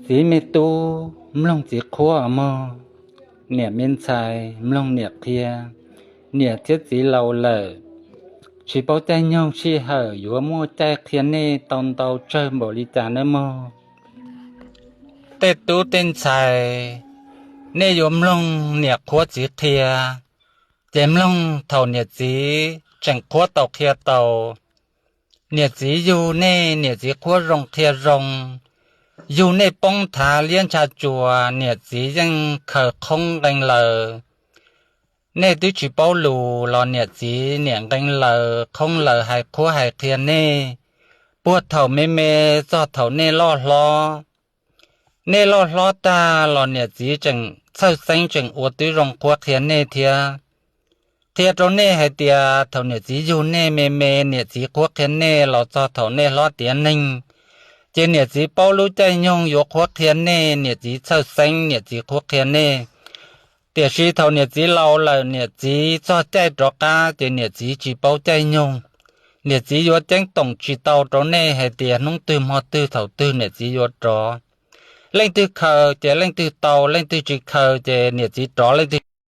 Txiv me tub, mloog txiv qhuab os mog. Niam me ntxhais, mloog niam qhia. Niam thiab txiv laus lawm, tsis paub caij nyoog sij hawm yuav muaj caij qhia nej tau ntau tsawg npaum li cas nawb mog. Tej tub tej ntxhais, nej yuav mloog niam qhuab txiv qhia, ces mloog thaum niam txiv tseem qhuab tau qhia tau. Niam txiv yug nej, niam txiv qhuab zoo qhia zoo, yug nej poob thav liab ntsha tsuas, niam txiv yeej khaws qhoob nqee laws. Nej twb tsis paub lus los niam txiv niam nqee laws qhoob laws hais qhuab hais qhia nej, puag thaum me me txog thaum nej loj hlob. Nej loj hlob tag los niam txiv tseem txhawj xeeb tseem ua tib zoo qhuab qhia nej thiab. Qhia rau nej hais tias thaum niam txiv yug nej me me niam txiv qhuab qhia nej los txog thaum nej hlob tiav neeg, ces niam txiv paub lub caij nyoog yuav qhuab qhia nej, niam txiv txhawj xeeb niam txiv qhuab qhia nej. Tiam sis thaum niam txiv laus lawm niam txiv txog caij rov qab ces niam txiv tsis paub caij nyoog. Niam txiv yuav ceeb toom tsis tau rau nej hais tias hnub twg hmo twg thaum twg niam txiv yuav rov. Leej twg khaws ces leej twg tau, leej twg tsis khaws ces niam txiv rov leej